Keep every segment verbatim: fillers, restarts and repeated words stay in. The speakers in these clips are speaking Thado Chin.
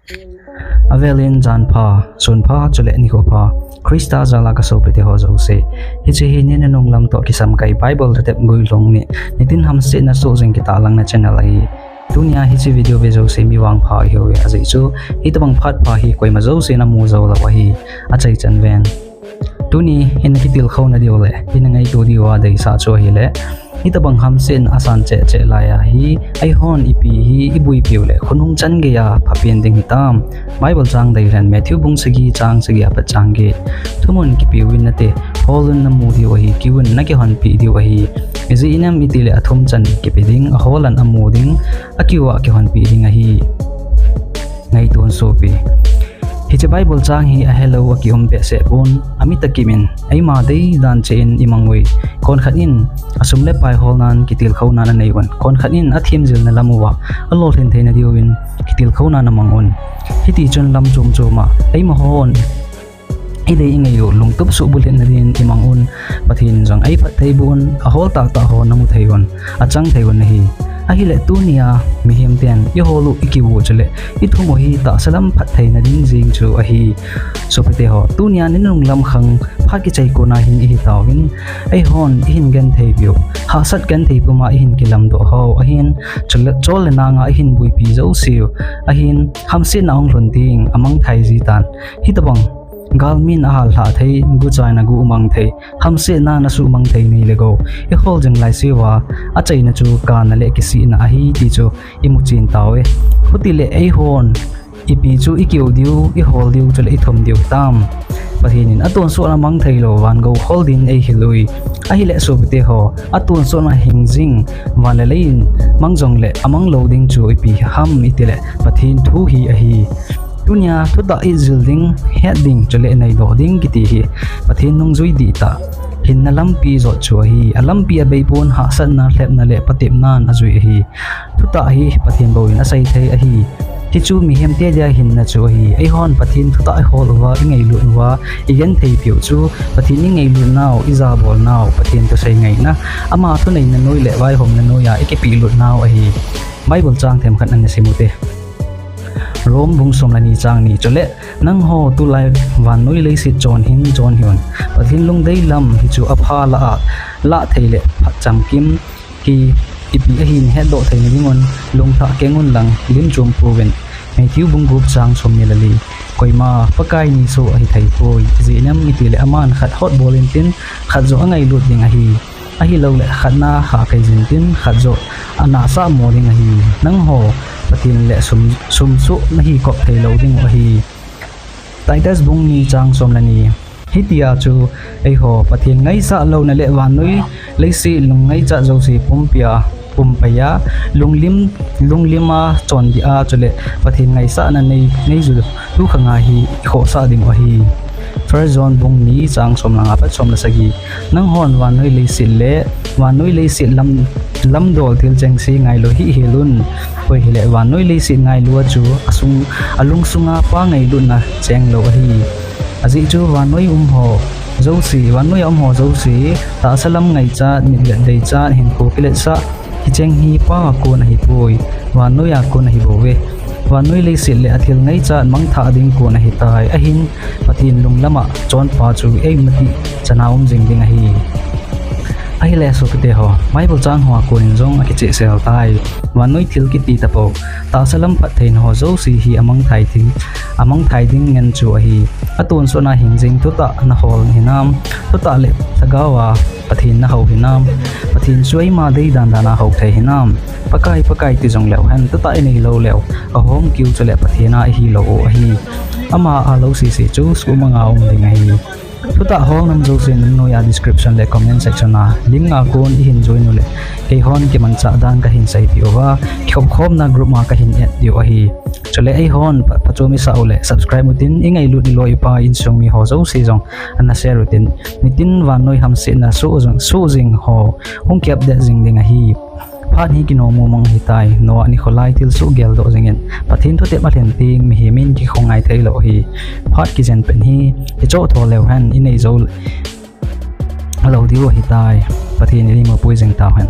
Avelin janpha, sunpha, chule nikho pha, Christa jal a ka sopite ho jouse. Hiche hi ni nunung lam toh kisam kai Bible tep guilhung ni, nitin hamsetna soh jing kitahlang na channel ahi. Tunia hiche video ve jouse mi vangpha ihiuve, ajeh chu hitobang phat pha hi koima jousen amu jou lou ahi, achaichan ven. Tuni hin kitilkhouna diu le hin ngaito diu a deisah chu ahile, hitobang hamsetna asan cheh cheh lai ahi, eihon ipi hi iboipiu le khonung chan geiya phapen ding hitam. Bible chang deilhen, Matthew bung sagi chang sagi apat chang get. Thumun kipeuvin nate, holun namu diu ahi, kiuvin nakihonpeh diu ahi. Ijeh inem itile athum chan kipe ding, aholan amu ding, akiuva kihonpeh ding ahi. Ngaiton sopi. Hiche Bible chang hi ahelou akium behseh pon, amit akipin, eima deidan cheh in imang uvin. Konkhat in asum le pai holnan kitilkhounan anei un. Konkhat in athemjilna lam uva alolhin theina diuvin kitilkhounan amang un. Hitichun lam chom chom a eimahon idei ingaiu lungtup suhbulhitna din imang un. Pathen in jong eiphattheiboh un, ahol tahtah ho namu thei un, achang thei un ahi. Ahile tunia mihem ten ihol u, ikiu chule ithum u hi tahsa lam phattheina ding jeng chu ahi. Sopite ho, tunia ni nunung lam khang phat kichai kona hin ihi tauvin, eihon ihin gentheipiu, hahsat genthei puma ihin kilamdoh hou ahin, chule chol le nanga ihin boipi jouseu ahin, hamsetna ahung lhun ding amangthai jitan. Hitobang galmin ahallhah thei, guchaina gu umang thei, hamsetna nasuhmang thei nei le gou ihol jing laiseuva, achaina chu kana le kisihna ahi ti chu imuchen tauve. Hutile eihon ipi chu ikiu diu, ihol diu chule ithum diu hitam. Pathen in atonsotna mang theilou van gou hol din eihil ui. Ahile sopite ho, atonsotna hing jing van le lei in mang jongle amang lou ding chu ipi ham itile Pathen thu hi ahi. Tunia thutah ijil ding, het ding chule neidoh ding kiti hi Pathen nungjui dihtah hinna lampi jot chu ahi. Alampi abeipon, hahsatna, lhepna le patepnan ajui ahi. Thutah hi Pathen bouvin asei thei ahi. Hichu mihemte dia hinna chu ahi. Eihon Pathen thutah ihol uva, ingailut uva, igentheipiu chu Pathen ingailut nau, ijabolnau, Pathen thusei ngaina, ama thuneina noi le vaihomna noiya ikipehlut nau ahi. Bible chang themkhat ana sim ute. Rome bung som le ni chang ni, chule nangho tulai vannoi leiset chon hin chon hih un. Pathen lungdei lam hichu apha lah a, lah thei le phat chamkim hi ipi ahi nahetdoh theina dingun lungthah keng unlang lim chom pouvin. Matthew bung gup chang som ni le li. Koima Pakai ni soh ahithei poi, ijeh inem itile aman khat hotbol intin, khat joh angailut ding ahi. Ahilouleh khat na hahkai jin tin, khat joh anahsah mo ding ahi. Nangho Pathen le sum, sum soh nahikop theilou dingu ahi. Titus bung ni chang som le ni. Hitia chu eiho Pathen ngaisah louna le vannoi leiset lung ngaichat jouse pumpia, pumpaiya, lunglim, lunglima chondih a chule Pathen ngaisahna nei, neiju tukhanga hi ikhohsah dingu ahi. First John bung ni chang som le nga apat som le sagi. Nanghon vannoi leiset le, vannoi leiset lam, lamdol thil chengse ngailu hih helun. Koi hile vannoi leiset ngailu a chu asung, alungsunga Pa ngailutna chenglou ahi. Ajeh chu vannoi umho jouse, vannoi a umho jouse, tahsa lam ngaichat, mitvet deichat, hinkho kiletsah, hicheng hi Pa a kon ahipoi, vannoi a kon ahibouve. Vannoi leiset le athil ngaichat mangthah ding kon ahitai, ahin Pathen lunglama chonpa chu eimatih chana um jing ding ahi. Ahile sopite ho, Bible chang hoa konin jong akichehsel tai. Vannoi thil kiti tapou, tahsa lam phattheina ho jouse hi amangthai ding, amangthai ding ngen chu ahi. Atonsotna hing jing thutah nahol hinam, thutah le lhagaova Pathen nahou hinam, Pathen chu eima deidan dana hou thei hinam. Pakai, Pakai ti jongleu hen, thutah inei louleu, ahom kiu chule Pathen a ihilou u ahi. Ama a lou sese chu sumanga um ding ahi. Thutah holnam jouse nunnoiya description le comment section a link a kon ihin join uleh, keihon kimanchah dan kahin seipeh uva, kikhopkhomna group a kahin add diu ahi. Chule eihon pha, phachom isah uleh subscribe utin, ingailut iloi ipai insung miho jouse jong ana share utin, nitin vannoi hamsetna soh jing, soh jing ho hung kiupdate jing ding ahi. Phat hi kinom mong mong ahitai, Noah nikho lai thilsoh geldoh jingin, Pathen thutep alhen teng mihem in kikhongai theilou ahi. Phat kijen pen hi, ichoh tho leu hen, inei jou lou diu ahitai. Pathen in eimapui jing tauhen.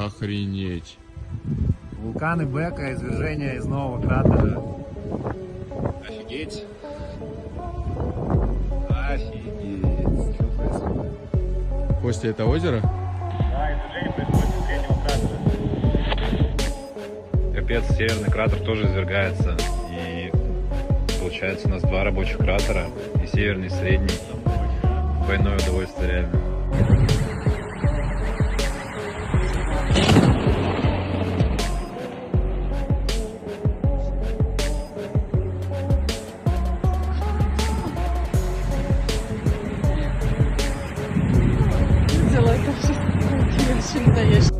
Охренеть. Вулканы Бека, извержение из нового кратера. Офигеть. Офигеть. Что происходит? Костя, это озеро? Да, извержение происходит из среднего кратера. Капец, северный кратер тоже извергается. И получается, у нас два рабочих кратера. И северный, и средний. Двойное удовольствие, реально. Взяла это всё. Очень наешься.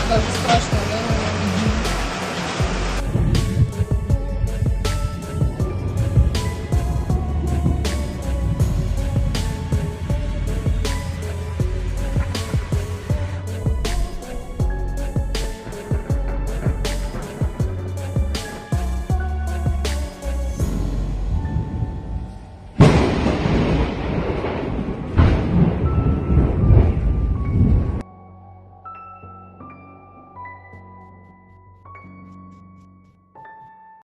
Даже страшно.